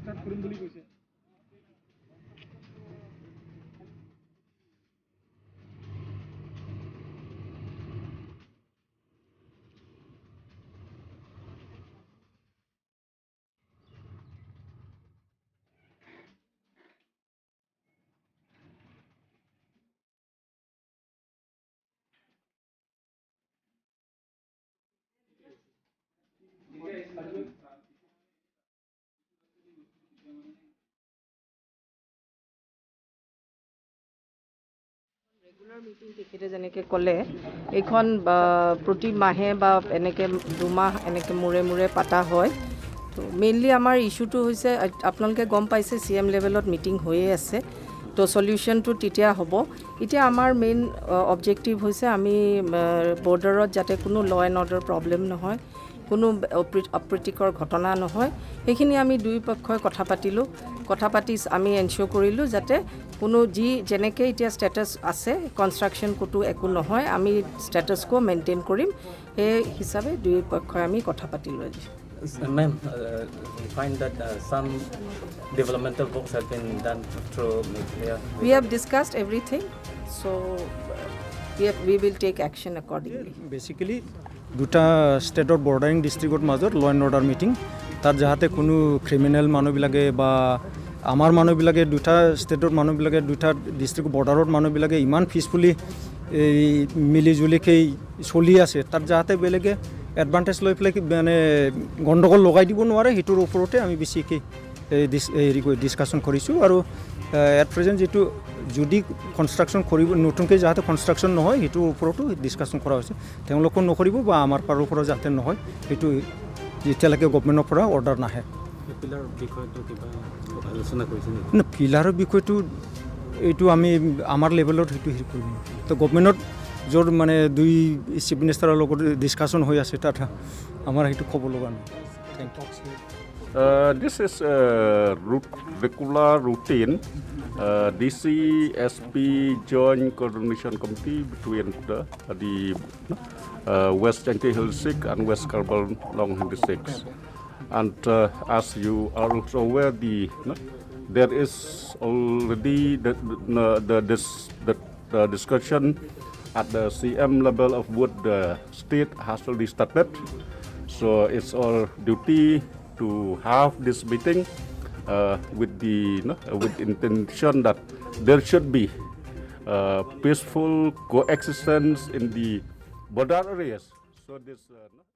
Start কৰিম বুলি কৈছে। ৰেগুলাৰ মিটিং, তেখেতে যেনেকৈ ক'লে, এইখন প্ৰতি মাহে বা এনেকৈ 2 মাহ এনেকৈ মূৰে মূৰে পতা হয়। তো মেইনলি আমাৰ ইছ্যুটো হৈছে, আপোনালোকে গম পাইছে, চি এম লেভেলত মিটিং হৈয়ে আছে। তো চলিউশ্যনটো তেতিয়া হ'ব। এতিয়া আমাৰ মেইন অবজেক্টিভ হৈছে আমি বৰ্ডাৰত যাতে কোনো ল এণ্ড অৰ্ডাৰ প্ৰব্লেম নহয়, কোনো অপ্ৰীতিকৰ ঘটনা নহয়, সেইখিনি আমি দুয়ো পক্ষই কথা পাতিলোঁ। কথা পাতি আমি এনচিয়'ৰ কৰিলোঁ যাতে কোনো যি যেনেকৈ এতিয়া ষ্টেটাছ আছে, কনষ্ট্ৰাকশ্যন ক'তো একো নহয়, আমি ষ্টেটাছ কো মেইনটেইন কৰিম। সেই হিচাপে দুয়ো পক্ষই আমি কথা পাতিলোঁ আজি। Ma'am, we find that some developmental works have been done through Meghalaya. We have discussed everything, so we will take action accordingly. Basically দুটা ষ্টেটৰ বৰ্ডাৰিং ডিষ্ট্ৰিক্টৰ মাজত ল এণ্ড অৰ্ডাৰ মিটিং। তাত যাতে কোনো ক্ৰিমিনেল মানুহবিলাকে বা আমাৰ মানুহবিলাকে, দুটা ষ্টেটৰ মানুহবিলাকে, দুটা ডিষ্ট্ৰিক্ট বৰ্ডাৰত মানুহবিলাকে ইমান পিচফুলি এই মিলি জুলিকৈ চলি আছে, তাত যাতে বেলেগে এডভান্টেজ লৈ পেলাই মানে গণ্ডগোল লগাই দিব নোৱাৰে, সেইটোৰ ওপৰতে আমি বেছিকৈ এই হেৰি কৰি ডিছকাশ্যন কৰিছোঁ। আৰু এট প্ৰেজেণ্ট যিটো যদি কনষ্ট্ৰাকশ্যন কৰিব নতুনকৈ, যাতে কনষ্ট্ৰাকশ্যন নহয়, সেইটোৰ ওপৰতো ডিছকাশ্যন কৰা হৈছে। তেওঁলোকো নকৰিব বা আমাৰ ফালৰ পৰা যাতে নহয়, সেইটো যেতিয়ালৈকে গভমেণ্টৰ পৰা অৰ্ডাৰ নাহে। পিলাৰ বিষয়টো কিবা আলোচনা কৰিছে নেকি? ন, পিলাৰৰ বিষয়টো এইটো আমি আমাৰ লেভেলত সেইটো হেৰি কৰিম। তো গভমেণ্টত য'ত মানে দুই চিফ মিনিষ্টাৰৰ লগত ডিছকাশ্যন হৈ আছে, তাত আমাৰ সেইটো ক'ব লগা নাই। Thank you. This is a regular routine. DC SP Joint Coordination Committee between the West Jaintia Hill District and West Karbi Anglong Hill Districts. And as you are also aware, the no, there is already the discussion at the CM level of what the state has already started. So it's our duty to have this meeting with the no, with intention that there should be peaceful coexistence in the border areas. So this. No,